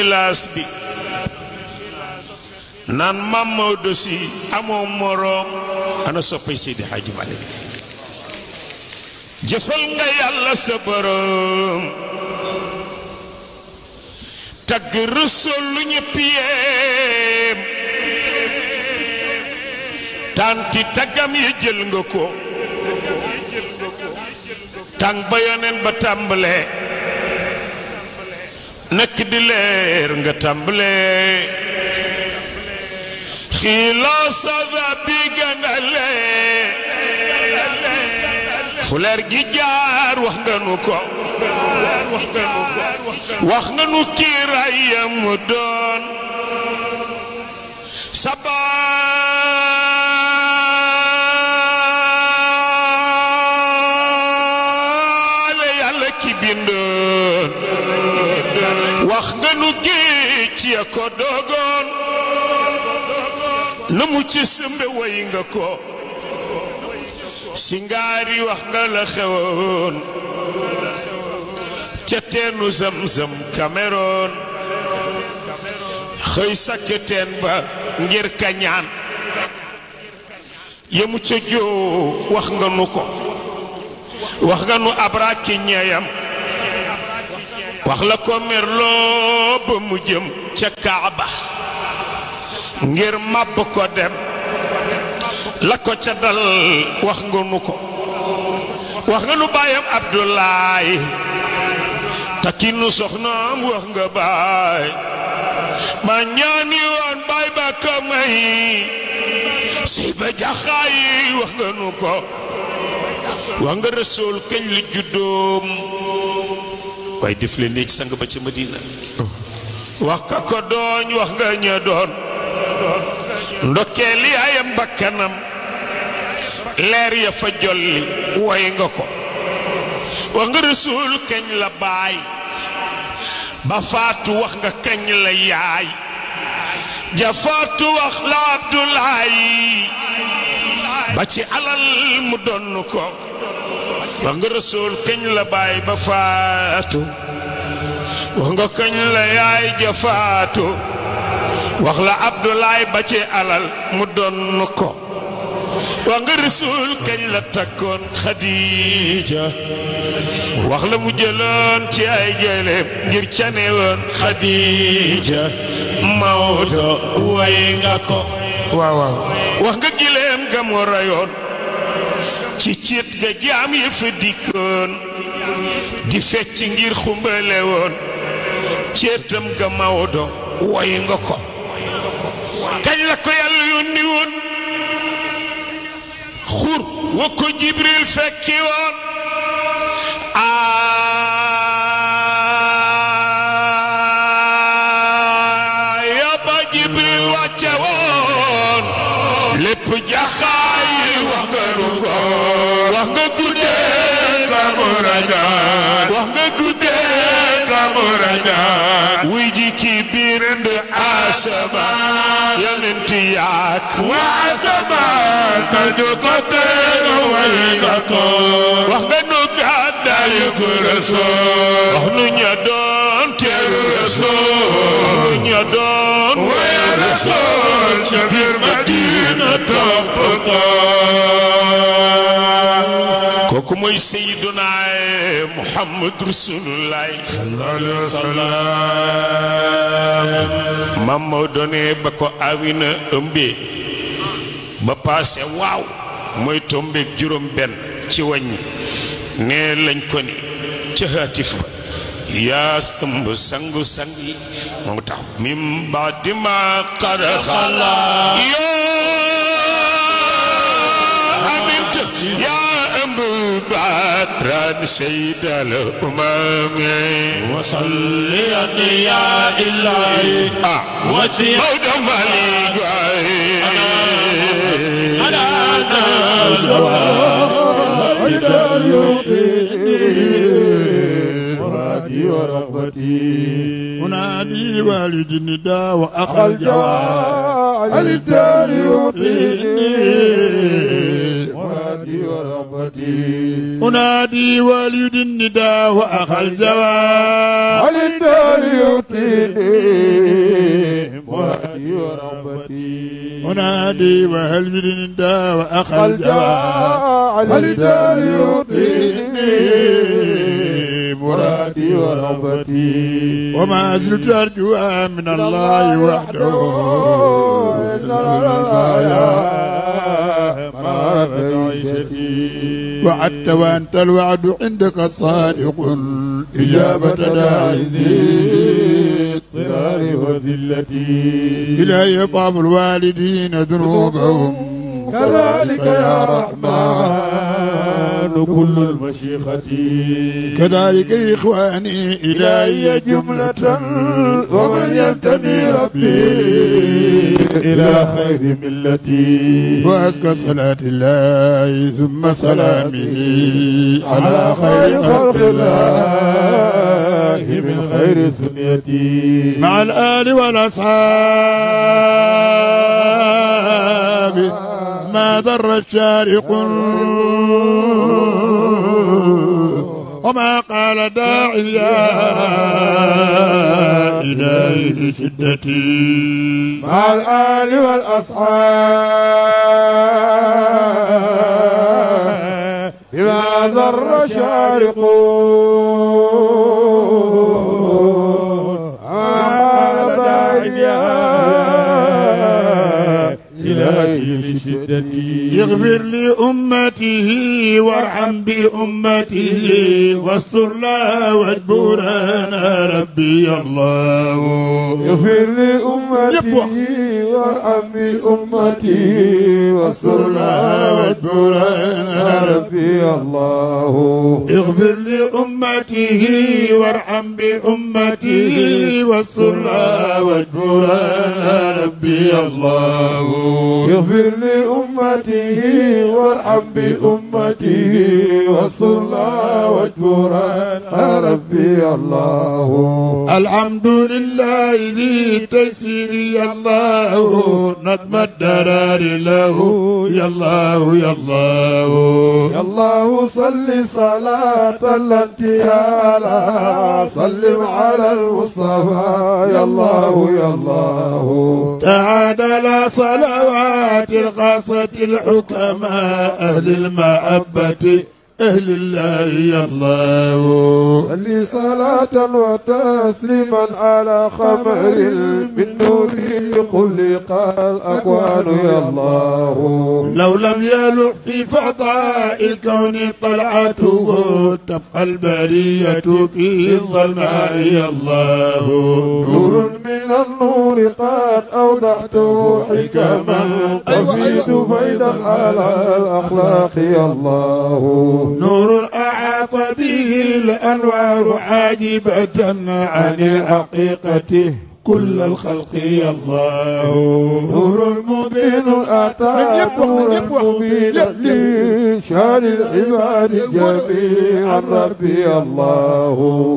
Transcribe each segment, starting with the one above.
xilaas bi naan Maam Maodo Si amoo moroom ana soppay Seydi Hadji Malick jëfal nga yàlla sa borom tagg Rasuul lu ñëpp yéem tanti taggam yi jël nga ko tàng ba yoneen ba tàmbalee nekk di leer nga tàmbalee xiiloo sava bi gënale fu leer gi jaar wax nga nu ko wax nga nu kiiraayam mu doon sabaale yàlla ki bindoon wax nga nu géej ya ko dogoon na mu ci sëmbe way nga ko singaari wax nga la xewoon ca teenu Zamzam Cameroon xëy sakk teen ba ngir kañaan yemu ca joo wax nga nu ko wax nga nu abraki ñeyam wax la ko merloo ba mu jëm ca Kaaba ngir màbb ko dem la ko ca dal wax nga nu ko wax nga nu baayam Abdoulaye takki nu soxnaam wax nga baay ma ñaani woon baay ba ko may sey ba jaxaay wax nga nu ko wax nga Rasuul kañ la juddoom waaye def leen nii ci sang ba ca Madina wax ka ko dooñ wax nga ña doon ndokkeel yaayam bakkanam leer ya fa jolli woy nga ko wax nga Rasuul kañ la baay ba faatu wax nga kañ la yaay ja faatu wax la Abdoulaye ba ci alal mu donn ko wax nga Rasuul kañ la baay ba faatu wax nga kañ la yaay ja faatu wax la Abdoulaye ba ci alal mu donn ko wax nga Rasuul kañ la takkoon Khadija wax la mu jëloon ci ay gëléem ngir cane woon Khadija Maodo way nga ko waaw waaw wax nga gëléem ga mu rayoon ci ciit ga jaam yi fa dikkoon di fecc ngir xumbale woon ceetam ga Maodo way nga ko kañ la ko yàlla yónni woon xur wa ko Jibril fekki woon aaya ba Jibril wàcce woon lépp jaxaay wax nga nu ko wax nga guddee ka mu rañaan wax nga guddee ka mu rañaan wuy ji ki biirand asamaan yonent yaak wa asamaan nañu ko teeru way nga ko wax nga nu gàddaayu ko Rasuul wax nu ña doon teeru Rasuul nu ña doon way Rasuul ca biir Madina topp ko kooku mooy Seydina Muhammad Rasulullah sallallahu alayhi wa sallam Maam Maodo ne ba ko Amina ëmbee ba paase waaw mooy tombeeg juróom benn ci wàññi ne lañ ko ni ca haatif ba yaa ëmb sangu sang yi moo tax min baadi ma qad xala amint yaa ëmb badran sayyid al umam wa salli ya ilahi wati Maodo Malick ana أنادي والد النداء وأخا الجواد الدار يعطيني مرادي ورغبتي أنادي منادي والد النداء وأخ الجواب علي الدار يعطيني مرادي ورغبتي منادي والد النداء وأخ الجواب علي الدار يعطيني مرادي ورغبتي وما زلت أرجوها من الله وحده وعدت وأنت الوعد عندك صادق إجابة داعي اضطراري وذلتي إلهي طاب الوالدين ذنوبهم كذلك يا رحمن كل المشيخة كذلك إخواني إلهي جملة ومن ينتمي ربي إلى خير ملتي وأزكى صلاة الله ثم سلامه على خير خلق الله من خير ثنيتي مع الآل والأصحاب ما ضر الشارق وما قال داعي يا إلهي لشدتي مع الآل والأصحاب بما ضر شارق قال داعي يا إلهي لشدتي يغفر لأمته وارحم بأمته واستر لها واجبرنا ربي الله يغفر لأمته وارحم بأمته واستر لها واجبرنا ربي الله اغفر لأمته وارحم بأمته واستر لها واجبرنا ربي الله يغفر لأمته وارحم بأمته واستر لها واجبرنا ربي الله الحمد لله ذي التيسير يا الله نظم الدرار له يا الله يا الله يا الله صل صلاة الانتهاء سلم على المصطفى يا الله يا الله تعادل صلوات الخاصة الحكماء أهل المحبة أهل الله يا الله صل صلاة وتسليما على خمر من نوره خلق الأكوان يا الله لو لم يلح في فضاء الكون طلعته تبقى البرية في الظلماء يا الله نور من النور قد أودعته حكما تفيد فيدا على الأخلاق يا الله نور أعاط به الأنوار عاجبة عن الحقيقة كل الخلق يا الله نور مبين أتى نورا مبينا لشان العباد جميعا ربي الله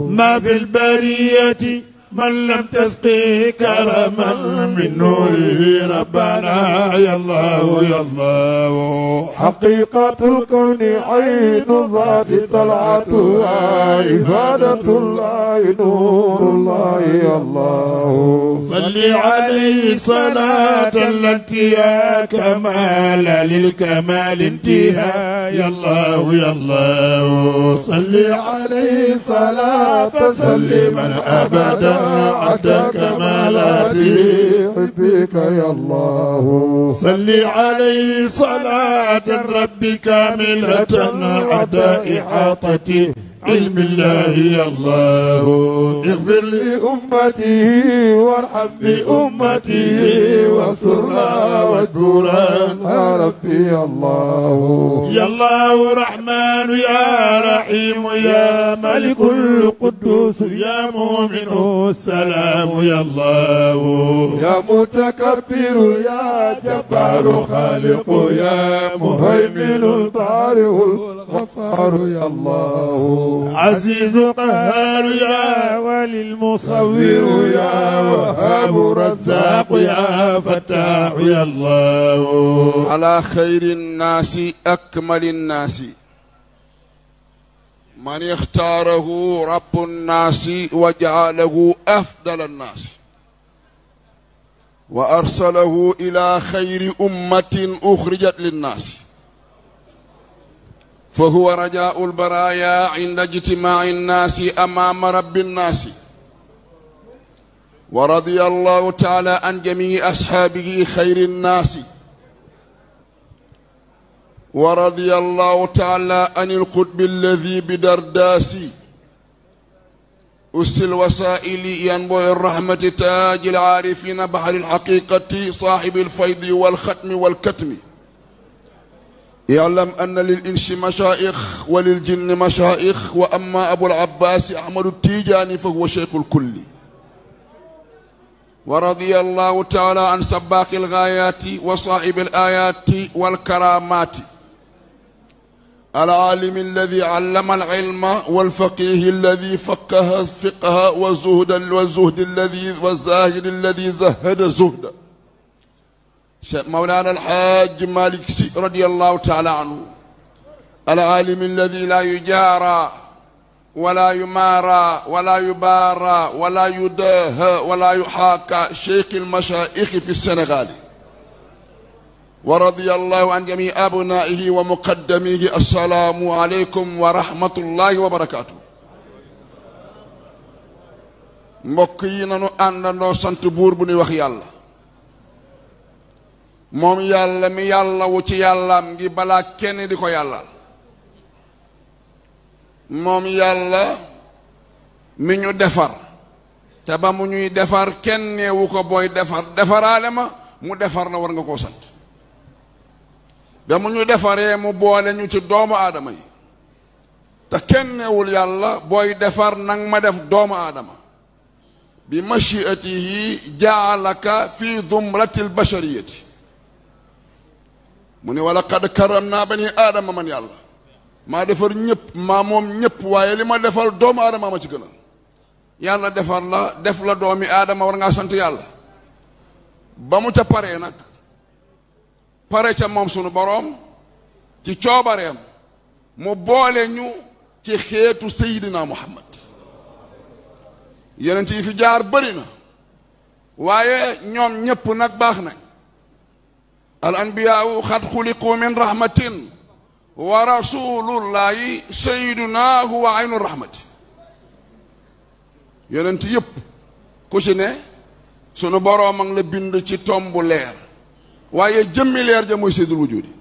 ما في البرية من لم تسقي كرما من نوره ربنا يا الله يا الله حقيقة الكون عين الذات طلعتها عبادة الله نور الله يا الله صل عليه صلاة التي يا كمال للكمال انتهاء يا الله يا الله صل عليه صلاة سلما أبدا عد كمالاته حبك يا الله صل عليه صلاة رب كاملة عد إحاطة علم الله يا الله اغفر لأمته وارحم بأمته وسرها واجبرا يا ربي يا الله يا الله رحمن يا رحيم يا ملك القدوس يا مؤمن السلام يا الله يا متكبر يا جبار خالق يا مهيمن البارئ الغفار يا الله عزيز قهار يا ولي المصور يا وهاب رزاق يا فتاح يا الله على خير الناس أكمل الناس من اختاره رب الناس وجعله أفضل الناس وأرسله إلى خير أمة أخرجت للناس، فهو رجاء البرايا عند اجتماع الناس أمام رب الناس. ورضي الله تعالى عن جميع أصحابه خير الناس، ورضي الله تعالى عن القطب الذي بدرداس أس الوسائل ينبوع الرحمة تاج العارفين بحر الحقيقة صاحب الفيض والختم والكتم. يعلم أن للإنس مشايخ وللجن مشايخ، وأما أبو العباس أحمد التيجاني فهو شيخ الكل. ورضي الله تعالى عن سباق الغايات وصاحب الآيات والكرامات، العالم الذي علم العلم والفقيه الذي فقه الفقه والزهد الذي زهد الزهد، مولانا الحاج مالك سي رضي الله تعالى عنه، العالم الذي لا يجارى ولا يمارى ولا يبارى ولا يداهى ولا يحاكى، شيخ المشايخ في السنغال. ورضي الله عن جميع أبنائه ومقدميه. السلام عليكم ورحمة الله وبركاته. mbokk yi nanu àndandoo sant buur bu nuy wax yàlla, moom yàlla mi yàlla wu ci yàllaam ngi balaa kenn di ko yàllal, moom yàlla mi ñu defar te ba mu ñuy defar kenn neewu ko booy defar defaraale ma, mu defar na war nga koo sant. ba mu ñu defaree mu boole ñu ci doomu aadama yi, te kenn neewul yàlla booy defar nang ma def doomu aadama. bi mashiatihi jaalaka fi dumratil bashariyati, mu ne wala qad karamna bani aadama, man yàlla maa defar ñëpp, maa moom ñëpp, waaye li ma defal doomu aadama ma ci gënal. yàlla defar la def la doomi aadama, war ngaa sant yàlla. ba mu ca paree nag, pare ca moom sunu boroom ci coobareem mu boole ñu ci xeetu Seydina Muhammad. yeneen yi fi jaar bëri na, waaye ñoom ñëpp nag baax nañ. al anbiyaau xad xuliqu min rahmatin wa rasulullahi sayyiduna huwa aynu rahmati. yeneen yëpp ku ci ne sunu boroom a ngi la bind ci tombu leer, waaye jëmmi leer ja mooy seydul wujudi.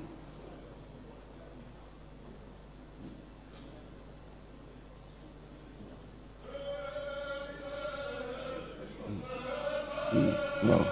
waaw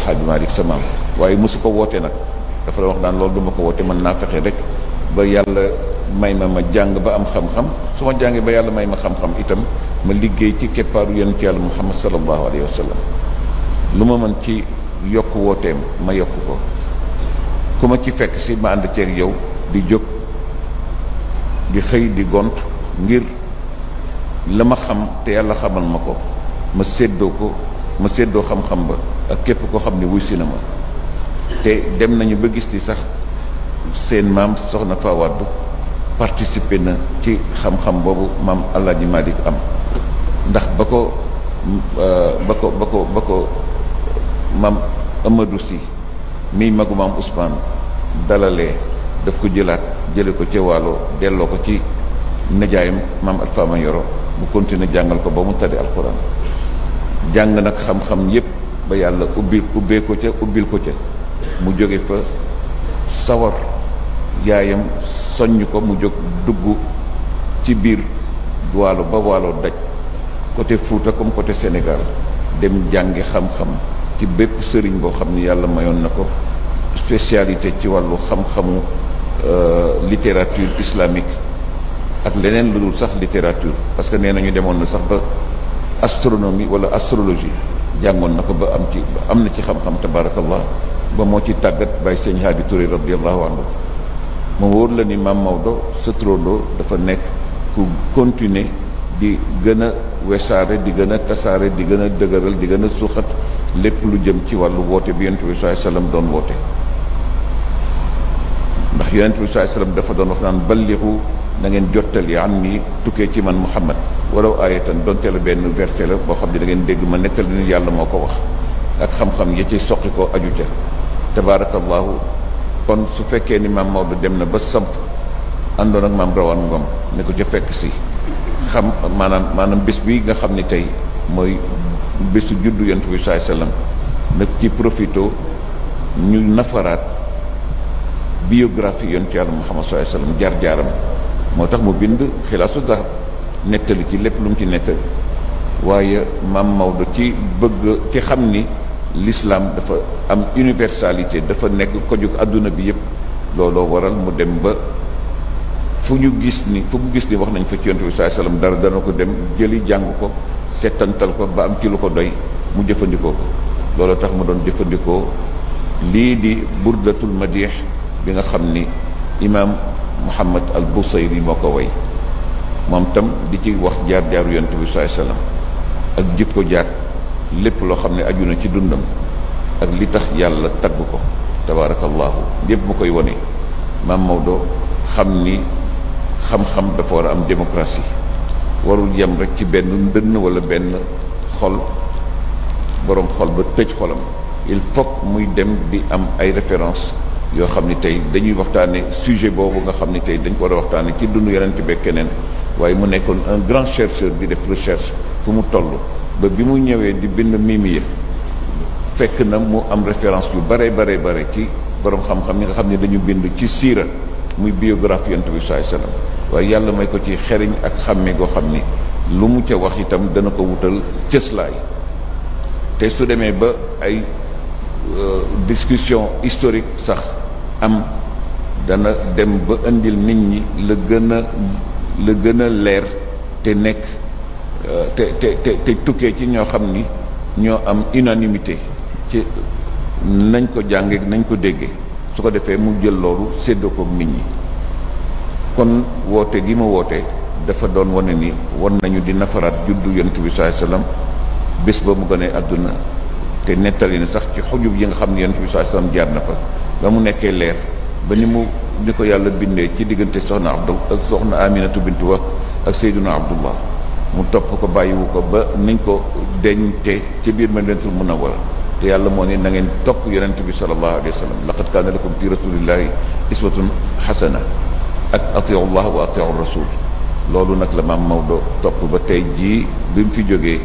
Hadj Malick sa maam waaye mosu ko woote nag dafa la wax daan loolu duma ko woote mën naa fexe rek ba yàlla may ma jàng ba am xam-xam su ma jàngee ba yàlla may ma xam-xam itam ma liggéey ci keppaaru yonent yàlla Muhammad sallallahu alayhi wa sallam lu ma mën ci yokk wooteem ma yokk ko ku ma ci fekk si ma ànd ceeg yow di jóg di xëy di gont ngir la ma xam te yàlla xamal ma ko ma séddoo xam-xam ba ak képp koo xam ne wuy si na ma te dem nañu ba gis ni sax seen maam soxna Fa Wade participer na ci xam-xam boobu maam Alaaji Malick am ndax ba ko maam Amadou Sy miy magu maam Ousmane dalalee daf ko jële ko ca Waalo delloo ko ci nijaayam maam Alpha Mayoro mu continuer jàngal ko ba mu tari alquran jàng nag xam-xam yépp ba yàlla ubbil ko ca mu jóge fa sawar yaayam soññ ko mu jóg dugg ci biir Waalo ba Waalo daj côté Fuuta comme côté Sénégal dem jàngi xam-xam ci bépp sëriñ boo xam ni yàlla mayoon na ko spécialité ci wàllu xam-xamu littérature islamique ak leneen lu dul sax littérature parce que nee nañu demoon na sax ba astronomie wala astrologie jàngoon na ko ba am na ci xam-xam tabarakallah ba moo ci tàggat Baye Sëñ Hadi Touré radiallahu anhu ma wóor la ni Maam Maodo sa turandoo dafa nekk ku continuer di gën a wesaare di gën a tasaare di gën a dëgëral di gën a suuxat lépp lu jëm ci wàllu woote bi yonent bi sallallahu alayhi wasallam doon woote ndax yonent bi sallallahu alayhi wasallam dafa doon wax naan balligu na ngeen jottali an ni tukkee ci man Muhammad walaw ayatan donte la benn verset la boo xam ne da ngeen dégg ma nettali ni yàlla moo ko wax ak xam-xam ya ci soqi ko aju ca tabaarakallahu kon su fekkee ni maam Maodo dem na ba samp àndoon ak maam Rawaan Ngom ne ko ca fekk si xam maanaam bés bi nga xam ni tey mooy bésu juddu yonent bi sallallahu alayhi wasallam nag ci profito ñu nafaraat biographie yonent yàlla Muhammad sallallahu alayhi wasallam jaar-jaaram moo tax mu bind Xilaasu Dahab nettali ci lépp lu mu ci nettali waaye maam Maodo ci bëgg ci xam ni l'islam dafa am universalité dafa nekk ko jóg àdduna bi yépp looloo waral mu dem ba fu mu gis ni wax nañ fa ci yonent bi sallallahu alayhi wasallam dara dana ko dem jëli jàng ko settantal ko ba am ci lu ko doy mu jëfandikoo ko loolu tax mu doon jëfandikoo lii di burdatul madih bi nga xam ni imaam Muhammad al Busayri moo ko way moom tam di ci wax jaar-jaaru yonent bi sallallahu alayhi wasallam ak jikko jaag lépp loo xam ne aju na ci dundam ak li tax yàlla tagg ko tabarakallahu lépp mu koy wone maam Maodo xam ni xam-xam dafa war a am démocratie warul yem rek ci benn ndënn wala benn xol boroom xol ba tëj xolam il faut muy dem di am ay référence yoo xam ni tey dañuy waxtaane sujet boobu nga xam ni tey dañ ko war a waxtaane ci dund yonent bi keneen waaye mu nekkoon un grand chercheur di def recherche fu mu toll ba bi mu ñëwee di bind Mimiya fekk na mu am référence yu bare ci boroom xam-xam yi nga xam ne dañu bind ci siira muy biographie yonent bi sallallahu alayhi wasallam waaye yàlla may ko ci xeriñ ak xàmme goo xam ni lu mu ca wax itam dana ko wutal cëslaay te su demee ba ay discussion historique sax am dana dem ba indil nit ñi la gën a leer te nekk te tukkee ci ñoo xam ni ñoo am unanimité ci nañ ko jàngee nañ ko déggee su ko defee mu jël loolu séddoo ko nit ñi kon woote gi mu woote dafa doon wane ni wan nañu di nafaraat juddu yonent bi sallallahu alayhi wasallam bés ba mu gënee àdduna te nettali na sax ci xujub yi nga xam ne yonent bi sallallahu alayhi wasallam jaar na fa ba mu nekkee leer ba ni ko yàlla bindee ci diggante soxna Aminatu bintu Wahb ak Seydina Abdullah mu topp ko bàyyiwu ko ba niñ ko deñte ci biir Madinatul Munawwara te yàlla moo ne na ngeen topp yonent bi sallallahu alayhi wasallam laqad kaana lakum fi rasulillahi iswatun hasana ak atiu llah wa atiu rasul loolu nag la maam Maodo topp ba tey jii bi mu fi jógee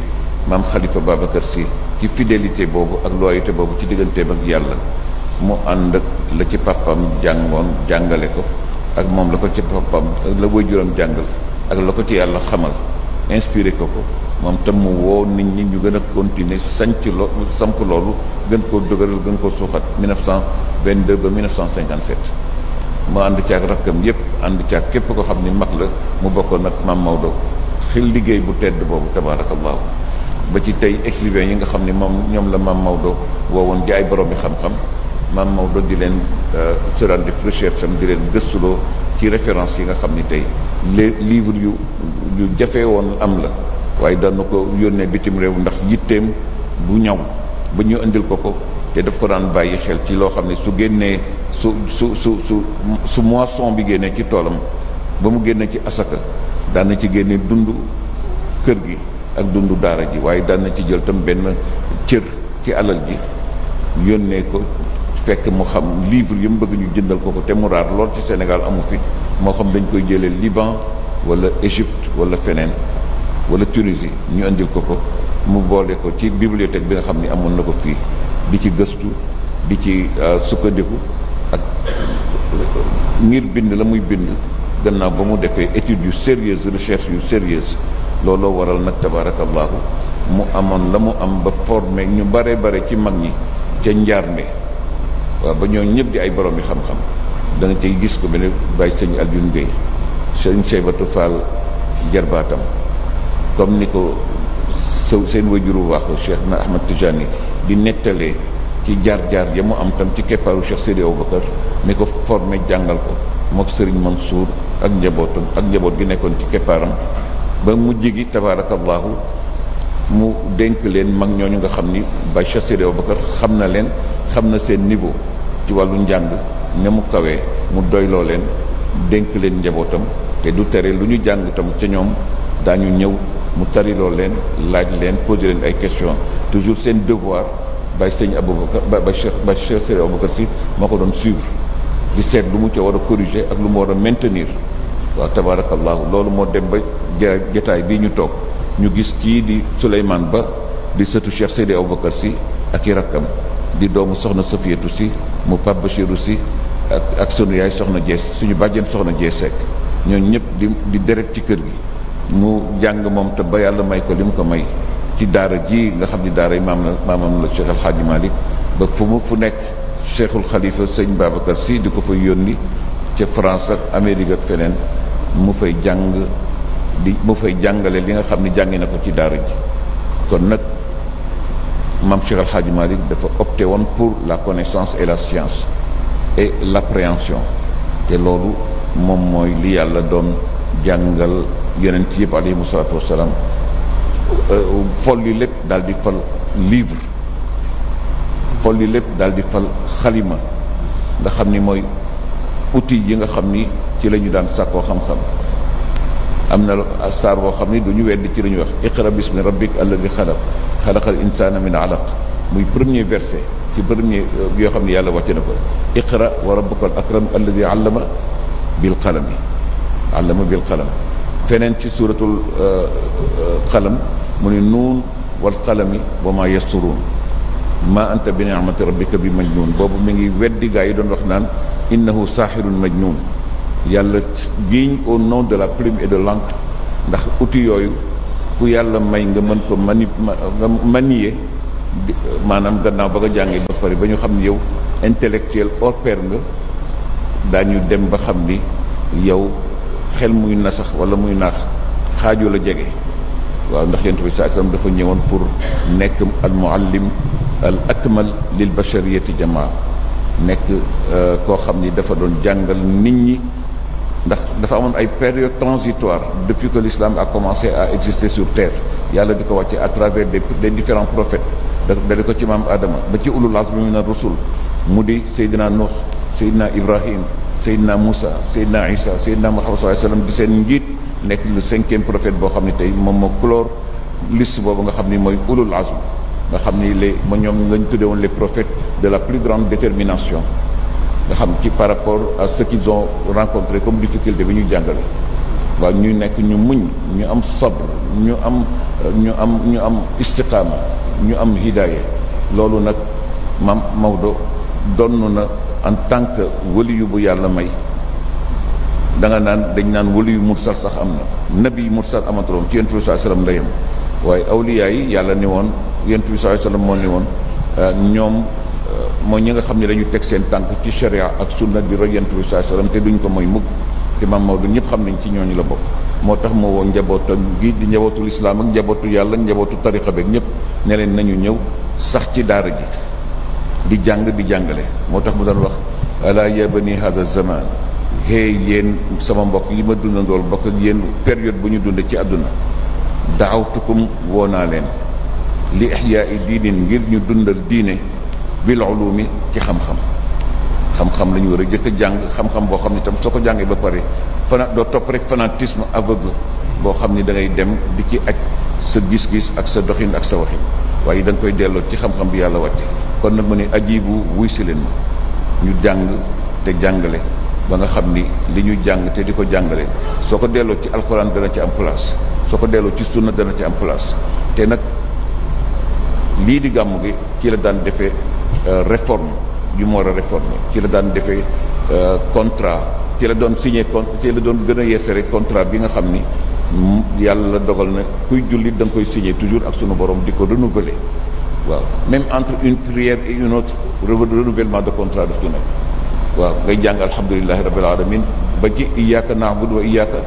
maam Khalifa Babacar Sy ci fidélité boobu ak loyauté boobu ci digganteem ak yàlla mu ànd ak la ci papam jàngoon jàngale ko ak moom la ko ci papam la waajuram jàngal ak la ko ci yàlla xamal inspiré ko moom tam mu woo nit ñi ñu gën a continuer samp loolu gën koo dëgëral gën koo suuxat 1922 ba 1957 mu ànd ci ak rakkam yépp ànd ci ak képp ko xam ni mag la mu bokkoon nag Maam Maodo xil liggéey bu tedd boobu tabarakallahu ba ci tey écrivains yi nga xam ni ñoom la Maam Maodo woowoon ji ay borom bi xam-xam Maam Maodo di leen se rendre def recherche am di leen gëstuloo ci référence yi nga xam ni tey les livres yu jafee woon am la waaye daan na ko yónnee bitim réew ndax yitteem bu ñaw ba ñu indil ko te daf ko daan bàyyi xel ci loo xam ne su génnee su moisson bi génnee ci toolam ba mu génne ci asaka daan na ci génne dund kër gi ak dund daara ji waaye daan na ci jël tam benn cër ci alal ji yónnee ko fekk mu xam livre yi mu bëgg ñu jëndal ko te mu raar lool ci Sénégal amu fi moo xam dañ koy jëlee Liban wala Égypte wala feneen wala Tunisie ñu indil ko mu boole ko ci bibliothèque bi nga xam ni amoon na ko fii di ci gëstu di ci sukkandiku ak ngir bind la muy bind gannaaw ba mu defee études yu sérieuses recherche yu sérieuses looloo waral nag tabarakallahu mu amoon la mu am ba formé ñu bare ci mag ñi ca njaarnde waaw ba ñoo ñëpp di ay borom yi xam-xam da nga cay gis ko mel ne bàyyi sëñ Alioune Guèye sëñ Seybatu Fall jarbaatam comme ni ko seen wajuru wax Cheikh na Ahmad Tijani di nettalee ci jaar-jaar ya mu am tam ci keppaaru Cheikh Seydi Aboubacar mi ko formé jàngal ko mook Serigne Mansour ak njabootam ak njaboot gi nekkoon ci keppaaram ba mujj gi tabarakallahu mu dénk leen mag ñooñu nga xam ni Baye Cheikh Seydi Aboubacar xam na leen xam na seen niveau ci wàllu njàng ne mu kawee mu doyloo leen dénk leen njabootam te du tere lu ñu jàng tam ca ñoom daañu ñëw mu tariloo leen laaj leen poser leen ay questions toujours seen devoir Baye sëñ Aboubacar Baye Cheikh Seydi Aboubacar si moo ko doon suivre di seet lu mu ca war a corriger ak lu mu war a maintenir waaw tabarakallahu loolu moo dem ba jataay bii ñu toog ñu gis kii di Souleymane Ba di sëtu Cheikh Seydi Aboubacar si ak i rakkam di doomu soxna Safiyatu si mu Pape Bachirou si ak sunu yaay soxna Jees suñu bàjjen soxna Jees Seck ñooñu ñëpp di deret ci kër gi mu jàng moom te ba yàlla may ko li mu ko may ci daara ji nga xam ni daara yi maamam la Cheikh Al Hadji Malick ba fu nekk Cheikhul Khalifa sëñ Babacar si di ko fay yónni ca France ak Amérique ak feneen mu fay jàngale li nga xam ni jàngi na ko ci daara ji kon nag maam Cheikh Al Hadji Malick dafa opté woon pour la connaissance et la science et l'appréhension te loolu moom mooy li yàlla doon jàngal yonent yëpp alayhimu salaatu wassalaam folli lépp daal di fal livre folli lépp daal di fal xalima nga xam ni mooy outil yi nga xam ni ci la ñu daan sàkkoo xam-xam am na saar boo xam ni du ñu weddi ci la ñuy wax iqra bismi rabbik alladi xalaqal insana min alaq muy premier verset ci premier yoo xam ne yàlla wàcce na ko iqra wa rabbukal akram alladi allama bil qalami feneen ci suratul qalam mu ni nuun wal qalami wa ma yasturuun ma anta bi ni'mati rabbika bi majnun boobu mi ngi weddi gaa yi doon wax naan innahu saaxirun majnun yàlla giiñ au nom de la plume et de l'encre ndax outil yooyu ku yàlla may nga mën ko manier maanaam gannaaw ba nga jàngee ba pare ba ñu xam ni yow intellectuel hors pair nga daañu dem ba xam ni yow xel muy nasax wala muy naax xaaju la jege waaw ndax yonent bi sallallahu alayhi wasallam dafa ñëwoon pour nekk al muallim al akmal lil bashariyati jamaa nekk koo xam ni dafa doon jàngal nit ñi ndax dafa amoon ay période transitoire depuis que l'islam a commencé à exister sur terre yàlla di ko wàcce à travers des différents prophètes dale ko ci maam Adama ba ci ulul azmi mina rusul mu di Seydina Nuh Seydina Ibrahim Seydina Moussa Seydina Isa Seydina Muhammad sallallahu alayhi wasallam di seen njiit nekk le 5e prophète boo xam ne tey moom moo clore liste boobu nga xam ni mooy ulul azm nga xam ni ma ñoom nga ñu tuddee woon les prophètes de la plus grande détermination nga xam ci par rapport à ce qu'ils ont rencontré comme difficulté bi ñuy jàngale waaw ñu nekk ñu muñ ñu am sabr ñu am istiqaama ñu am hidaaya loolu nag maam Maodo donn na en tant que waliyu bu yàlla may da nga naan dañ naan wali yu mursal sax am na nabi mursal amatuloon ci yonent bi sallallahu alayhi wasallam la yem waaye awliya yi yàlla ni woon yonent bi sallallahu alayhi wasallam moo ni woon ñoom mooy ñi nga xam ne dañu teg seen tànk ci sharia ak sunna di roy yonent bi sallallahu alayhi wasallam te duñ ko mooy mukk te Maam Maodo ñëpp xam nañ ci ñooñu la bokk moo tax moo woo njabootam gi di njabootul islam ak njabootu yàlla ak njabootu tariqa beeg ñëpp ne leen nañu ñëw sax ci daara ji di jàng di jàngale moo tax mu doon wax ala ya bani hada zaman hey yéen sama mbokk yi ma dundandool mbokk ak yéen période bu ñu dund ci àdduna daawtukum woo naa leen li ihyaai diinin ngir ñu dundal diine bil ulumi ci xam-xam xam-xam la ñu war a jëkk a jàng xam-xam boo xam ne itam soo ko jàngee ba pare doo topp rek fanatisme aveugle boo xam ni da ngay dem di ci aj sa gis-gis ak sa doxin ak sa waxin waaye da nga koy delloo ci xam-xam bi yàlla wàcce kon nag mu ne ajibu wuy si leen ma ñu jàng te jàngale ba nga xam ni li ñu jàng te di ko jàngale soo ko delloo ci alxuraan dana ci am place soo ko delloo ci sunna dana ci am place te nag lii di gàmmu gi ci la daan defee réforme yu mu war a réforme ci la daan defee contrat ci la doon signé ci la doon gën a yeesere contrat bi nga xam ni yàlla dogal na kuy jullit da nga koy signé toujours ak sunu borom di ko renouveler waaw même entre une prière et une autre renouvellement de contrat daf ci nekk waaw ngay jàng alhamdulillahi rabbil alamin ba ci iyyaka na'budu wa iyyaka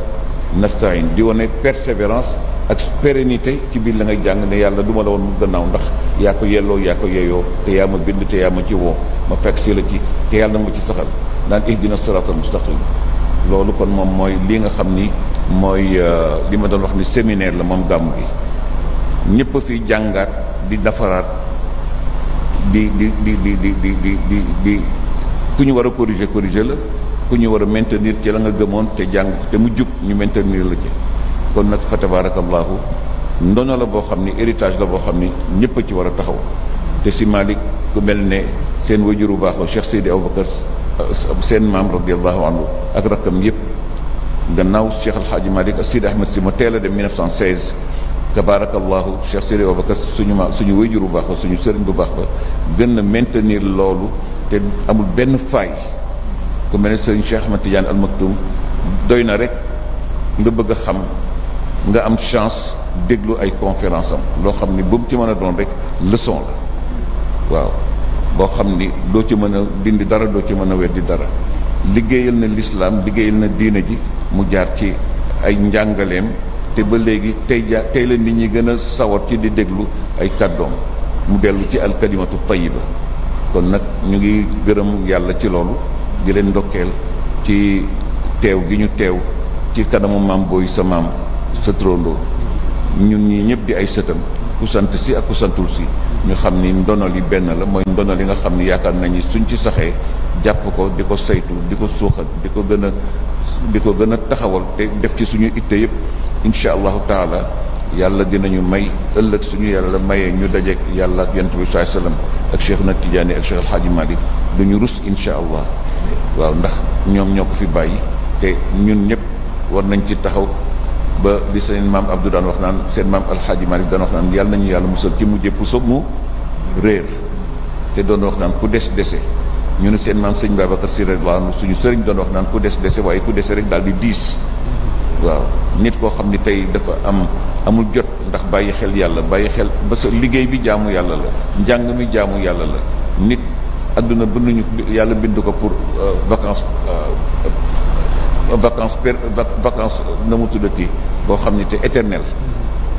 nasta'in di wane persévérance ak pérennité ci biir la ngay jàng ne yàlla du ma la woon mu gannaaw ndax yaa ko yelloo yaa ko yeyoo te yaa ma bind te yaa ma ci woo ma fekk si la ci te yàlla na ma ci saxal naan ihdina siratal mustaqim loolu kon moom mooy li nga xam ni mooy li ma doon wax ni séminaire la moom gàmm gi ñëpp a fi jàngaat di defaraat di ku ñu war a corriger la ku ñu war a maintenir ci la nga gëmoon te jàng te mu jub ñu maintenir la ci kon nag fa tabarakallahu ndono la boo xam ni héritage la boo xam ni ñëpp a ci war a taxaw te si Malick ku mel ne seen wajuru baax ba Cheikh Seydi Aboubacar seen maam radiallahu anhu ak rakkam yëpp gannaaw Cheikh El Hadji Malick ak Sidi Ahmed si ma teel a dem 1916 tabarakallahu Cheikh Seydi Aboubacar suñu wajuru baax ba suñu sëriñ bu baax ba gën na maintenir loolu te amul benn faay ku mel ne sëriñ Cheikh Ahmed Tidiane Al Maktoum doy na rek nga bëgg a xam nga am chance déglu ay conférence am loo xam ni bu mu ci mën a doon rek leçon la waaw boo xam ni doo ci mën a dindi dara doo ci mën a weddi dara liggéeyal na lislaam liggéeyal na diina ji mu jaar ci ay njàngaleem te ba léegi tey la nit ñi gën a sawar ci di déglu ay kàddoom mu dellu ci alkalimatu tayiba kon nag ñu ngi gërëm yàlla ci loolu di leen ndokkeel ci teew gi ñu teew ci kanamu maam booy sa maam sa trondoo ñun ñi ñëpp di ay sëtam ku sant si ak ku santul si ñu xam ni ndono li benn la mooy ndono li nga xam ni yaakaar nañu suñ ci saxee jàpp ko di ko saytu di ko suuxat di ko gën a taxawal te def ci suñu itte yëpp incha allahu taala yàlla dinañu may ëllëg suñu yàlla mayee ñu dajeek yàlla ak yonent bi sallallahu alayhi wasallam ak Cheikh na Tidiane ak Cheikh El Hadji Malick du ñu rus incha allah waaw ndax ñoom ñoo ko fi bàyyi te ñun ñëpp war nañ ci taxaw ba li seen maam Abdou daan wax naan seen maam El Hadji Malick daan wax naan yàlla nañu yàlla musal ci mujjee puso mu réer te doon wax naan ku des dese ñu ne seen maam sëñ Babacar Sy radiyallahu anhu suñu sëriñ doon wax naan ku des dese waaye ku dese rek daal di diis waaw nit koo xam ni tey dafa amul jot ndax bàyyi xel yàlla bàyyi xel ba sa liggéey bi jaamu yàlla la njàng mi jaamu yàlla la nit adduna binduñu yàlla bind ko pour vacances na mu tuddati boo xam ni te éternel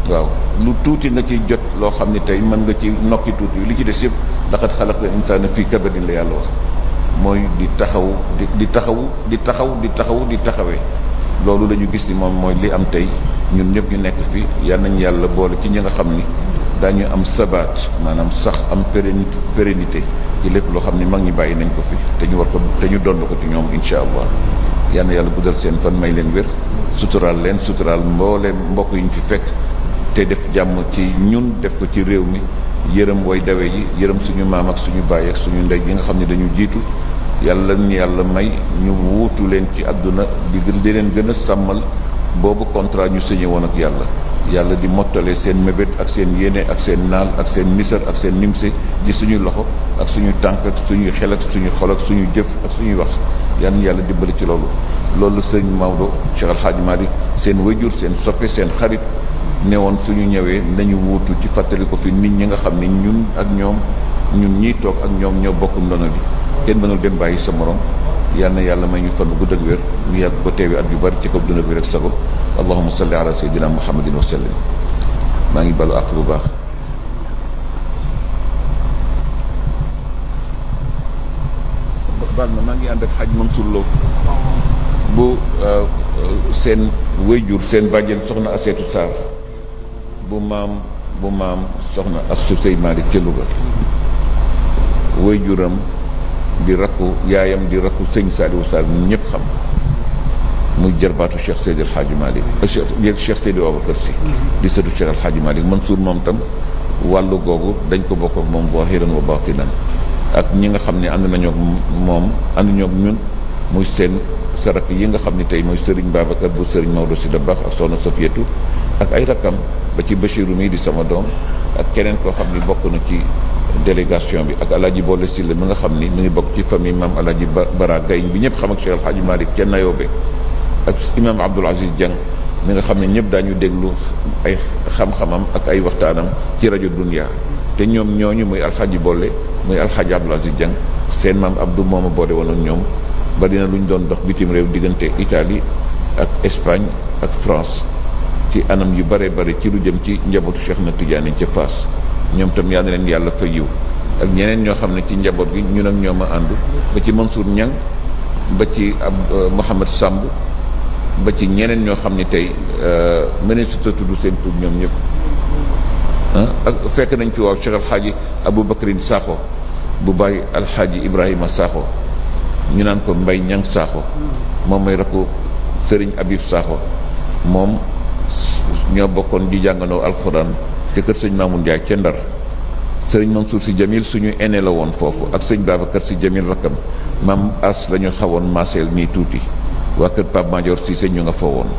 waaw lu tuuti nga ci jot loo xam ni tey mën nga ci nokki tuuti li ci des yëpp laqad xalaqna insaana fii kabadin la yàlla wax mooy di taxawee loolu la ñu gis ni moom mooy li am tey ñun ñëpp ñu nekk fi yal nañu yàlla boole ci ñi nga xam ni daañu am sabaat maanaam sax am pérennité ci lépp loo xam ni mag ñi bàyyi nañ ko fi te ñu dond ko ci ñoom incha allah yal na yàlla guddal seen fan may leen wér suturaal leen suturaal mbooleem mbokk yi ñu fi fekk te def jàmm ci ñun def ko ci réew mi yërëm way dawe yi yërëm suñu maam ak suñu baay ak suñu ndey yi nga xam ne dañu jiitu yàlla ñu yàlla may ñu wuutu leen ci àdduna di leen gën a sàmmal boobu contrat ñu signé woon ak yàlla di mottale seen mébét ak seen yéene ak seen naal ak seen nisar ak seen nimse ci suñu loxo ak suñu tànk ak suñuy xel ak suñu xol ak suñu jëf ak suñuy wax yal na yàlla dimbali ci loolu loolu sëñ Maodo Cheikh Al Hadj Malick seen wayjur seen soppe seen xarit ne woon suñu ñëwee nañu wuutu ci fàttali ko fi nit ñi nga xam ne ñun ak ñoom ñun ñiy toog ak ñoom ñoo bokk ndono bi kenn mënul dem bàyyi sa morom yal na yàlla may ñu fan bu gudd ak wér ñu yàgg ko teewi at yu bari ci kaw duna bi rek sago allahumma salli ala sayyidina muhammadin wa sallim maa ngi balu àq bu baax. baal ma maa ngi ànd ak xaj Mansour Lo bu seen wéyjur seen bàjjen soxna Aseetu Sarr bu maam soxna Astu Sey Malick ca Louga wéyjuram di rakku yaayam di rakku sëñ Saliou Sarr ñun ñëpp xam muy jarbaatu Cheikh Seydi El Hadji Malick Cheikh Seydi Ababacar Sy di sëtu Cheikh El Hadji Malick Mansour moom tam wàllu googu dañ ko bokk ak moom zahiran wa batinan ak ñi nga xam ne ànd nañoo ak moom ànd ñoo ak ñun muy seen sarak yi nga xam ne tey mooy Serigne Babacar bu Serigne Maodo Sy Dabakh ak soxna Safiyatu ak ay rakkam ba ci Bachirou mi di sama doom ak keneen koo xam ni bokk na ci délégation bi ak Alaaji Boole Sylla mi nga xam ni mu ngi bokk ci famille maam Alaaji Bara Gaye bi ñëpp xam ak Cheikh El Hadji Malick ca Nayoobe ak imam Abdoul Aziz Dieng mi nga xam ne ñëpp daañu déglu ay xam-xamam ak ay waxtaanam ci rajo Dunia te ñoom ñooñu muy alxaaji Boole muy alxaaji Abdoul Aziz Dieng seen maam Abdou mooma boole woon ak ñoom ba dina lu ñu doon dox bitim réew diggante Italie ak Espagne ak France ci anam yu bare bare ci lu jëm ci njabootu Cheikh na Tidiane ca Fass ñoom tam yal na leen yàlla fa yiw ak ñeneen ñoo xam ne ci njaboot gi ñun ak ñoom a ànd ba ci Mansour Niang ba ci Mouhamed Samb ba ci ñeneen ñoo xam ne tey mënee su tudd seen tur ñoom ñëpp ak fekk nañ fi waaw Cheikh Alxaaji Aboubacrin Sakho bu bàyyi Alxaaji Ibrahima Sakho ñu naan ko Mbay Ñang Sakho moom mooy rakku Sëriñ Abib Sakho moom ñoo bokkoon di jàngandoo alxuraan te kër sëñ Mamoun Ndiaye ca Ndar sëriñ Mansour Sy Jamil suñu aîné la woon foofu ak sëñ Babacar Sy Jamil rakkam maam as la ñu xawoon maaseel nii tuuti waa kër Pape Madior Cissé ñu nga fa woon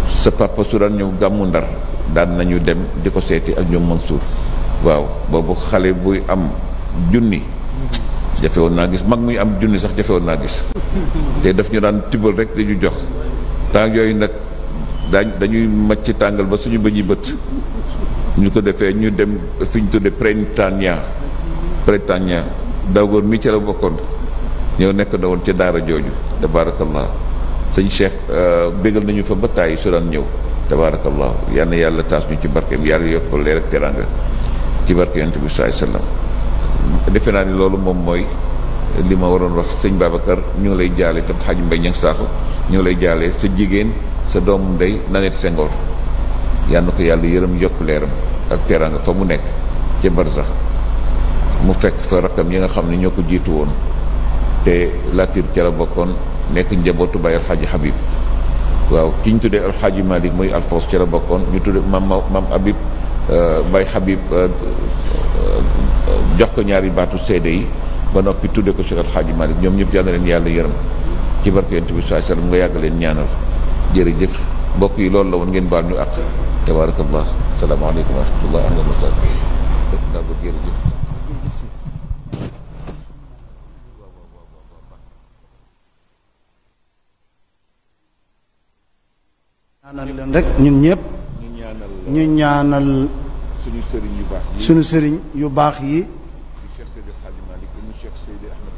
sa papa su daan ñëw gàmmu Ndar daan nañu dem di ko seeti ak ñoom Mansour waaw boobu xale buy am junni jafe woon naa gis mag muy am junni sax jafe woon naa gis te daf ñu daan tibbal rek dañu jox temps yooyu nag dañuy macc tàngal ba suñu bëñi bët ñu ko defee ñu dem fi ñu tudde Prétania dawgoor mi ci la bokkoon ñëw nekk da woon ca daara jooju tabaarakallah sëñ Cheikh bégal nañu fa ba tàyyi su daan ñëw tabaarakallah yal na yàlla taas ñu ci barkeem yàlla yokk ko leer ak teraanga ci barke yonent bi sallallahu alayhi wasallam defe naa ni loolu moom mooy li ma waroon wax sëñ Babacar ñu ngi lay jaale tam Xaaj Mbay Ñang Sakho ñu ngi lay jaale sa jigéen sa doomu ndey Nanette Senghor yal na ko yàlla yërëm yokk leeram ak teraanga fa mu nekk ca barsax mu fekk fa rakkam yi nga xam ne ñoo ko jiitu woon te Latir ca la bokkoon nekk njabootu Baye Alxaaji Habib waaw ki ñu tuddee Alxaaji Malick muy Alfos ca la bokkoon ñu tuddee maam Habib Baye Habib jox ko ñaari baatu seede yi ba noppi tuddee ko Cheikh Alxaaji Malick ñoom ñëpp yal na leen yàlla yërëm ci barke Yonent bi sallallahu alayhi wasallam nga yàgg leen ñaanal jërëjëf mbokk yi loolu la woon ngeen baal ñu àq tabaarakallah salaamaaleykum wa rahmatullah ahlan wa sahlan def naa ko jërëjëf ñaanal leen rek ñun ñëpp ñu ñaanal suñu sëriñ yu baax yi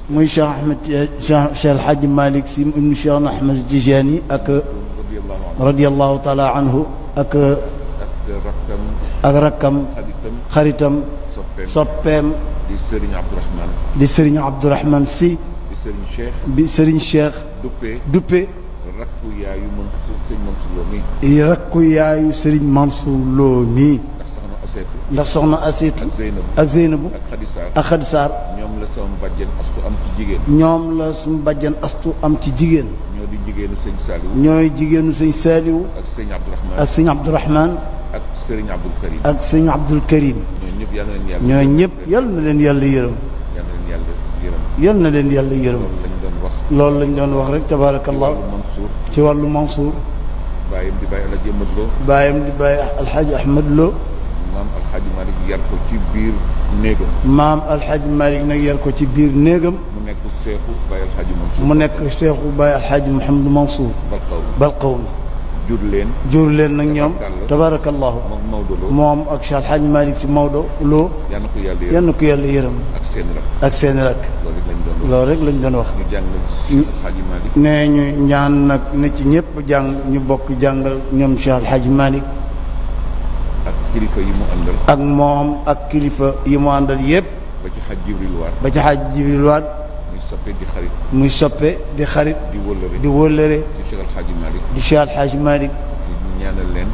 muy Cheikh Ahmed Cheikh El Hadji Malick Sy ibnu Cheikh Ahmed Tijani ak radiyallahu taala anhu ak rakkam xaritam soppeem di Serigne Abdourahmane Sy di Serigne Cheikh Duppe rakku yaayu Serigne Mansour Lo mi ndax soxna Aseetu ak Zeynabu ak Xadi Saar ñoom la sama bàjjen astu am ci jigéen ñoom la suñu bàjjen astu am ci jigéen ñoo di jigéenu sëñ Saaliwu ñooy jigéenu sëñ Saaliwu ak sëñ Abdourahmane ak sëñ Abdul Karim ak sëñ Abdul Karim ñoo ñëpp yal na leen yàlla yërëm yal na leen yàlla yërëm loolu lañ doon wax rek tabaarakallah ci wàllu Mansour baayam di bàyyi Alxaaji Ahmad Lo maam Alxaaji Malick yar ko ci biir néegam. maam alxaaj Malick nag yar ko ci biir néegam. mu nekk seexu Baye Alxaaji Mansour. mu nekk seexu Baye alxaaj Mouhamadou Mansour. Balqawmi. jur leen nag ñoom. tabarakallahu moom ak Cheikh alxaaj Malick si Maodo Lo. yal na ko yàlla yërëm. ak seeni rak. loolu rek lañ doon wax. ñu jàng Cheikh alxaaji Malick. nee ñu ñaan nag ne ci ñëpp jàng ñu bokk jàngal ñoom Cheikh alxaaj Malick. ak kilifa yi mu àndal. ak moom ak kilifa yi mu àndal yëpp. ba ci xaj Jibril Waat. ba ci xaj Jibril Waat. muy soppe di xarit. di wóllëre. di Cheikh alxaaji Malick. di Cheikh alxaaji Malick.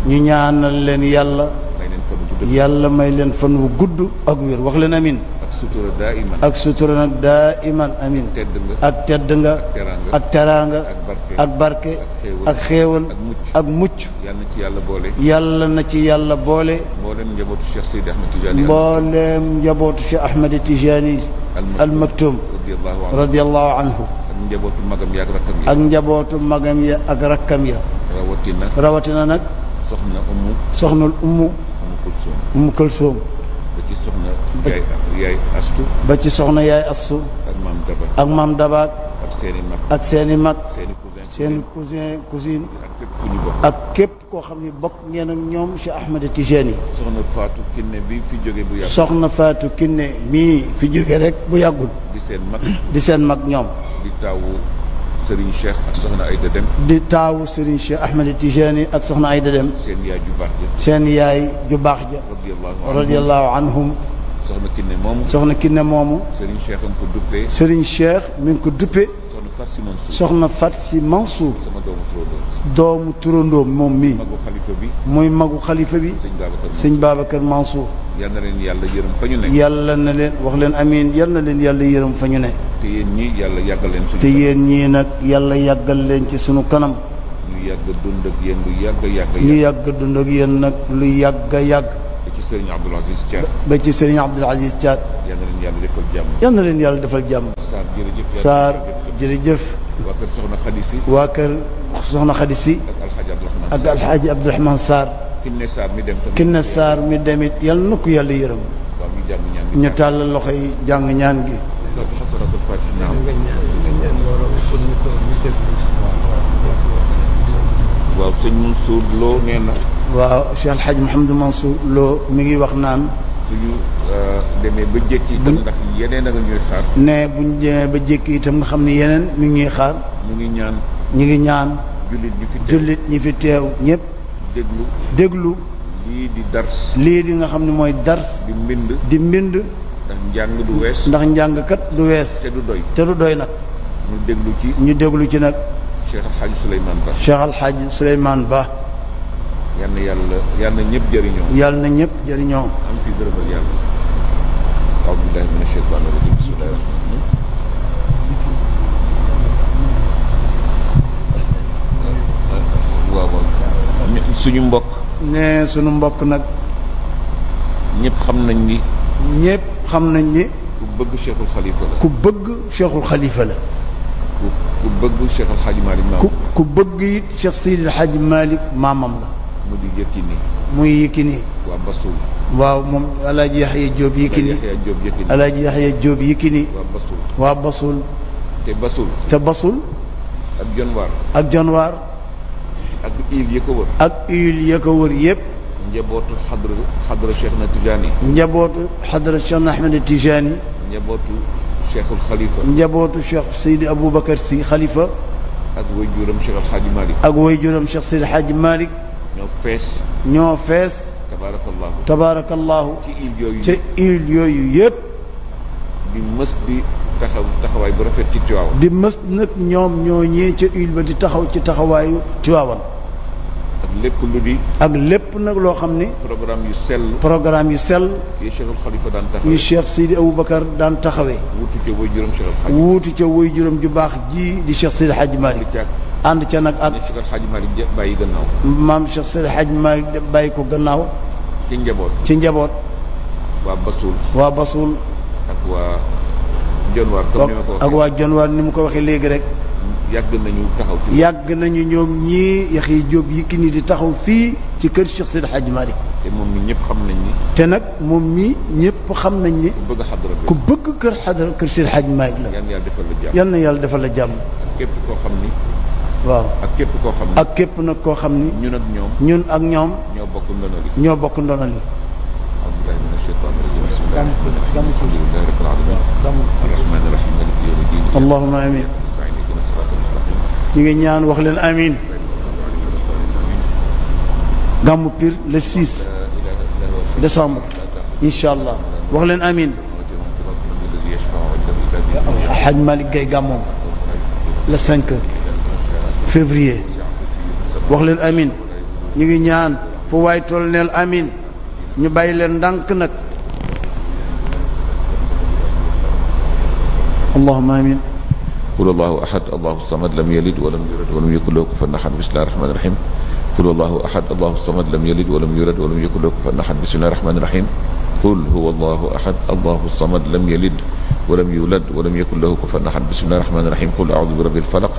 ñu ñaanal leen yàlla. yàlla may leen fan wu gudd ak wér wax leen amin. ak sutura nag daa iman amin. ak tedd nga. ak teraanga. ak barke. ak xéewal. ak mucc. yàlla na ci yàlla boole. mbooleem njabootu Cheikh Seydi Ahmed Tidiane. mbooleem njabootu Cheikh Ahmed Tidiane al Maktoum. radiyallahu anhu. ak njabootu magam ya ak rakkam ya. rawatina nag. soxna Ummu Kulsoom. ba ci soxna yaay Astu. ak maam Dabaat. ak seeni mag. seeni cousine. ak képp koo xam ne bokk ngeen ak ñoom Cheikh Ahmed Tijani. soxna Fatou Kiné bi fi jóge bu yàggul. soxna Fatou Kiné mii fi jóge rek bu yàggul. di seen mag ñoom. di taawu Serigne Cheikh ak soxna Aïda Dem. di taawu Serigne Cheikh Ahmed Tijani ak soxna Aïda Dem. seen yaay ju baax ja. seen yaay ju baax ja. radiyallahu anhum. soxna Kiné moomu. Serigne Cheikh mi ngi ko duppee. Serigne Cheikh mi ngi ko duppee. soxna Fat Si Mansour. doomu turandoom moom mii. muy magu xalifa bi. sëñ Babacar Mansour. yal na leen yàlla yërëm fa ñu ne. yàlla na leen wax leen amiin yal na leen yàlla yërëm fa ñu ne. te yéen ñii yàlla yàggal leen suñu. te yéen ñii nag yàlla yàggal leen ci sunu kanam. ñu yàgg dund ak yéen lu yàgg. ñu yàgg dund ak yéen nag lu yàgg. ba ci Serigne Abdoul Aziz Thiat. ba ci Serigne Abdoul Aziz Thiat. yal na leen yàlla defal jàmm. yal na leen yàlla defal jàmm. Sarr jërëjëf. waa kër Soxna Khady Si. waa kër Soxna Khady Si. ak Alxaaji Abdourahmane Sarr. Kiné Sarr mi demit yal na ko yàlla yërëm. ñu tàllal loxo yi jàng ñaan gi. waaw sëñ Mansour Lo nee na. waaw Cheikh El Hadj Mouhamadou Mansour Lo mi ngi wax naan. suñu demee ba jékki itam ndax yeneen a nga ñuy xaar. ne buñ demee ba jékki itam nga xam ne yeneen mi ngi ñuy xaar. ñu ngi ñaan. jullit ñi fi teew ñëpp. déglu. lii di nga xam ne mooy dars. di mbind. ndax njàng kat du wees. te du doy nag. ñu déglu ci nag. Cheikh El Hadj Souleymane Ba. Cheikh El Hadj Souleymane Ba. yal na ñëpp jëriñoo. yal na ñëpp jëriñoo. am fi gërëmal yàlla. a'uuzu billaahi mina shaytaani rajiim. bismillaahi waaw suñu mbokk. ne suñu mbokk nag. ñëpp xam nañ ni. ku bëgg Cheikhul Khalifa la. ku bëgg Cheikhul Khalifa la. ku bëgg Cheikh El Hadj Malick maamam. ku bëgg it Cheikh Seydi El Hadj Malick maamam la. mu di Yékini. muy Yékini. waa Basul. waaw moom El Hadj Yaxya Diop Yékini. El Hadj Yaxya Diop Yékini. waa Basul. te Basul. ak Jonwaar. ak île ya ko wër. yëpp. njabootu xadra Cheikh na Tidiane. njabootu xadra Cheikh na Ahmed Tidiane. njabootu Cheikhul Khalifa. njabootu Cheikh Seydi Aboubacar Sy Khalifa. ak waajuram Cheikh El Hadj Malick. ak waajuram Cheikh Seydi El Hadj Malick. ñoo fees. tabaarakallahu. ci île yooyu yëpp. di mës di taxawaay bu rafet ci Tiwaawan. di mës nag ñoom ñoo ñee ca île ba di taxaw ci taxawaayu Tiwaawan. ak lépp nag loo xam ni. programme yu sell. yi Cheikhul Khalifa daan taxawee. yu Cheikh Seydi Aboubacar daan taxawee. wuutu ca waajuram ju baax ji di Cheikh Seydi El Hadj Malick. ànd ca nag ak Cheikh El Hadj Malick bàyyi gannaaw. maam Cheikh Seydi El Hadj Malick bàyyi ko gannaaw. ci njaboot. waa Basul. ak waa Jonwaar. ak waa Jonwaar ni mu ko waxee léegi rek. yàgg nañu ñoom ñii Yaxya Diop Yékini di taxaw fii ci kër Cheikh Seydi El Hadj Malick. te moom mi ñëpp xam nañ ni. te nag moom mii ñëpp xam nañ ni. ku bëgg xadara bi ku bëgg kër xadara kër Seydi Hadji Malick la. yal na yàlla defal la jàmm. yal na yàlla defal la jàmm. ak képp koo xam ni. waaw ak képp koo xam ni. ak képp nag koo xam ni. ñun ak ñoom. ñun ak ñoom. ñoo bokk ndono li. ñoo bokk ndono li. a'uuzu mina shaytaani rajiim. bismillaahi rahmaani rahiim. alhamdulillaahi rabbil aalamiin. arrahmaani rahiim. maaliki yawmi diin. allahumma amiin. ñu ngi ñaan wax leen amiin. gàmmu Pire le 6 décembre incha allah wax leen amiin. Hadj Malick Gueye gàmmoom le 5 février wax leen amiin. ñu ngi ñaan fu waay toll neel amiin. ñu bàyyi leen ndànk nag. allahumma amiin. qul allahu ahad allahu samad lam yalid walam yulad walam yakun lahu kufuwan ahad bismillahi rahmaani rahim. qul allahu ahad allahu samad lam yalid walam yulad walam yakun lahu kufuwan ahad bismillahi rahmaani rahim. qul huwa allahu ahad allahu samad lam yalid walam yulad walam yakun lahu kufuwan ahad bismillahi rahmaani rahim. qul a'udhu bi rabbil falaq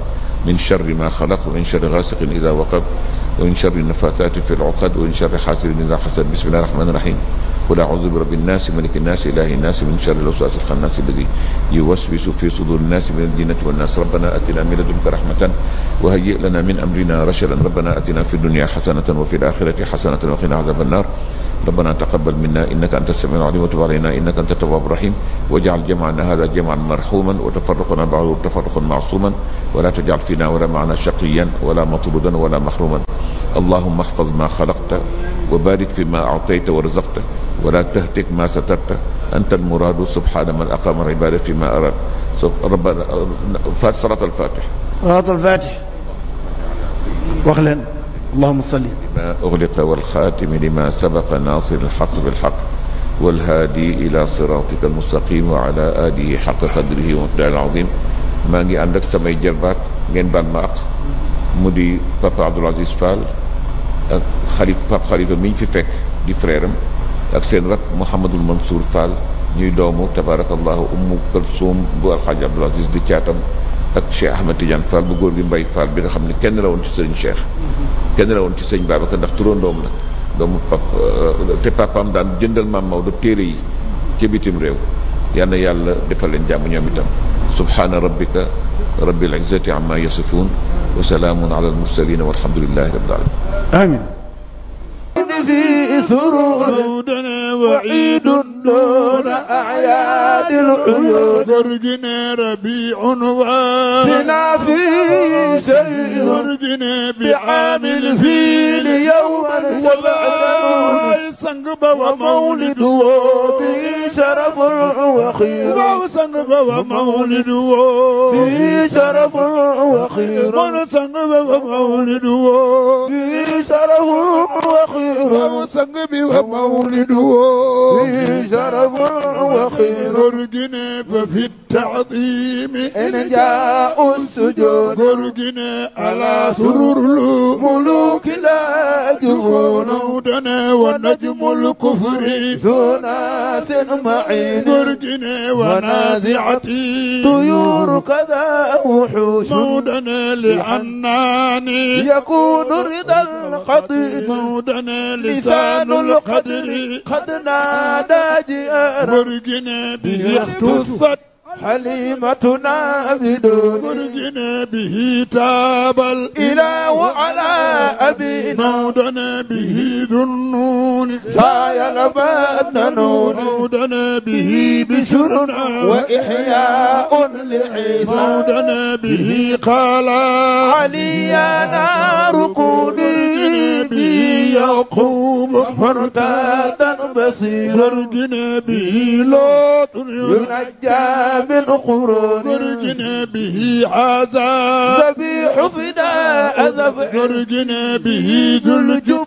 min sharri ma khalaq wa min sharri ghasiqin idha waqab wa min sharri nafathati fil 'uqad wa min sharri hasidin idha hasad bismillahi rahmaani rahim. qul a'udhu bi rabbin nas malikin nas ilahin nas min sharri al-waswasil khannas alladhi yuwaswisu fi sudurin nas min al-jinnati wan nas. rabbana atina min ladunka rahmatan wa hayyi' lana min amrina rashadan. rabbana atina fid dunya hasanatan wa fil akhirati hasanatan wa qina adhaban nar. ربنا تقبل منا إنك أنت السميع العليم وتب علينا إنك أنت التواب الرحيم واجعل جمعنا هذا جمعا مرحوما وتفرقنا بعده تفرقا معصوما ولا تجعل فينا ولا معنا شقيا ولا مطرودا ولا محروما. اللهم احفظ ما خلقت وبارك فيما أعطيت ورزقت ولا تهتك ما سترت أنت المراد سبحان من أقام العبادة فيما أراد. ربنا صلاة الفاتح. صلاة الفاتح واخلن اللهم صل لما أغلق والخاتم لما سبق ناصر الحق بالحق والهادي إلى صراطك المستقيم وعلى آله حق قدره ومقداره العظيم. maa ngi ànd ak samay jarbaat ngeen baal ma ak mu di papa Abdoul Aziz Fall ak Pape Khalifa mi ñu fi fekk di frère am ak seen rak Mouhamadul Mansour Fall ñuy doomu tabarakallahu Ummu Kalsoum bu Alxaaji Abdoul Aziz di caatam ak Cheikh Ahmed Tidiane Fall bu góor gi Mbaye Fall bi nga xam ne kenn la woon ci sëñ Cheikh kenn la woon ci sëñ Babacar ndax turandoom la doomu te papaam daan jëndal maam Maodo téere yi ci bitim réew. yal na yàlla defal leen jàmm ñoom itam. subhaana rabbika rabbil izzati amma yasifun wa salaamun ala al mursalin walhamdulillahi rabbil alamin. amiin. في سرور وعيد دون أعياد العيود ورقنا ربيع وسنا في شيء ورقنا بعامل الفيل يوما وبعثه سنقب ومولده به شرف وخير سنقب ومولده به شرف وخير سنقب ومولده به شرف وخير وسنقبي ومولده فيه شرف وخير ورقنا ففي التعظيم إن جاء السجود ورقنا على سرور الملوك لا يجهون نودنا ونجم الكفر ذو ناس معين ورقنا ونازعتي طيور كذا وحوش نودنا لعنان يكون رضا القضيب نودنا لسان القدر قد نادى جئر ورقنا به اختصت حليمتنا بدون ورقنا به تاب الإله على أبينا نودنا به ذو النون لا يلبن نون نودنا به بشرنا وإحياء لعيسى نودنا به قال علي يا نار قودي به يعقوب مرتادا بصيرا ورقنا به لوط ينجى من قرون ورقنا به عذاب ذبيح فداء ذبح ورقنا به ذو الجب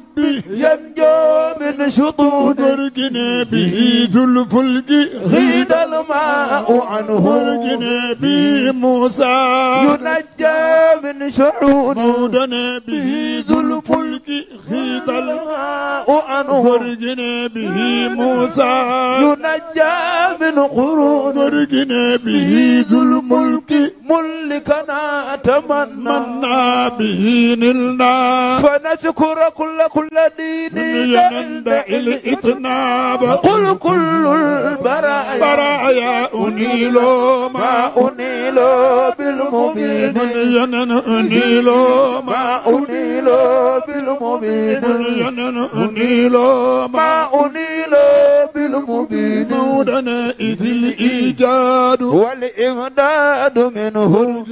ينجو من شطون ورقنا به ذو الفلك غيد الماء عنه ورقنا به موسى ينجى من شعون مودنا به ذو الفلك غيد الماء عنه ورقنا ورقنا به موسى ينجى من قرون ورقنا به ذو الملك ملكنا تمنى منا به نلنا فنشكر كل دين ينند الإطناب قل كل البرايا برايا أنيل ما أنيل بالمبين ينن أنيل ما أنيل بالمبين ينن أنيل ما أنيل بالمبين مودنا إذ الإيجاد والإمداد منه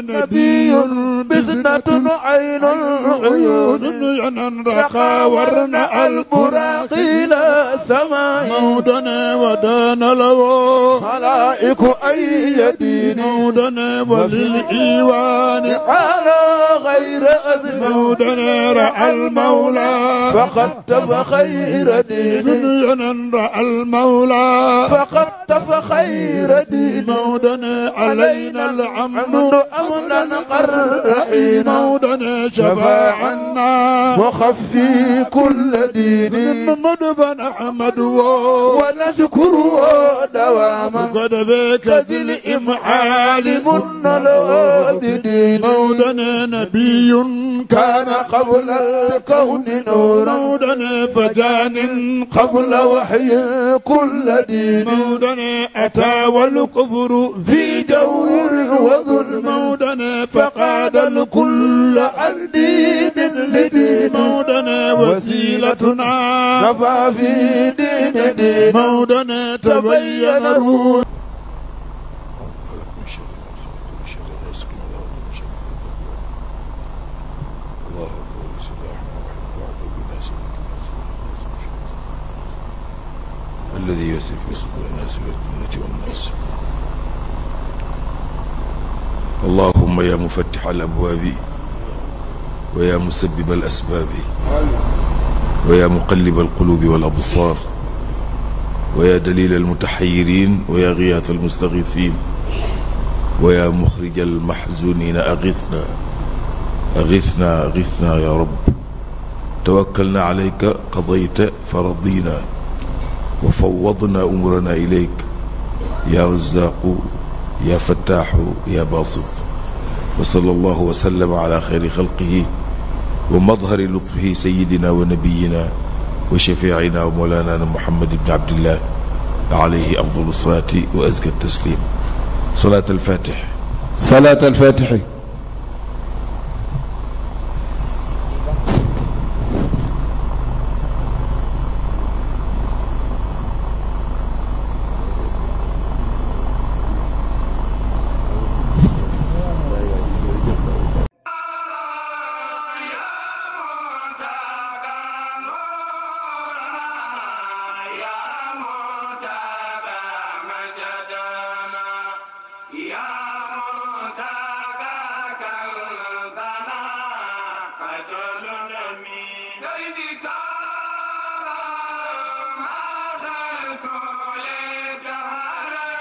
نبي بزنة عين العيون ينن رقا ورنا البراق إلى السماء مودنا ودانا له خلائق أي دين مودنا وللإيوان على غير أذن مودنا رأى المولى فقد تب خير دين ينن رأى المولى فقد تب خير دين مودنا علينا العمد أمنا قرحين مودنا شفاعنا وخفي كل دين مدفن أحمد ونشكره دواما قد بك ذي الإمعال من العابدين مودنا نبي كان قبل الكون نورا مودنا فجان قبل وحي كل دين مودنا أتى والكفر في جو وظلم مودنا فقاد الكل عن دين لدين مودنا وسيلتنا كفى في دين دين مودنا تبين الروح الذي يوسف في صدور الناس والجنة والناس. اللهم يا مفتح الأبواب ويا مسبب الأسباب ويا مقلب القلوب والأبصار ويا دليل المتحيرين ويا غياث المستغيثين ويا مخرج المحزونين أغثنا أغثنا أغثنا يا رب. توكلنا عليك قضيت فرضينا وفوضنا أمرنا إليك يا رزاق يا فتاح يا باسط. وصلى الله وسلم على خير خلقه ومظهر لطفه سيدنا ونبينا وشفيعنا ومولانا محمد بن عبد الله عليه أفضل الصلاة وأزكى التسليم. صلاة الفاتح. صلاة الفاتح. يا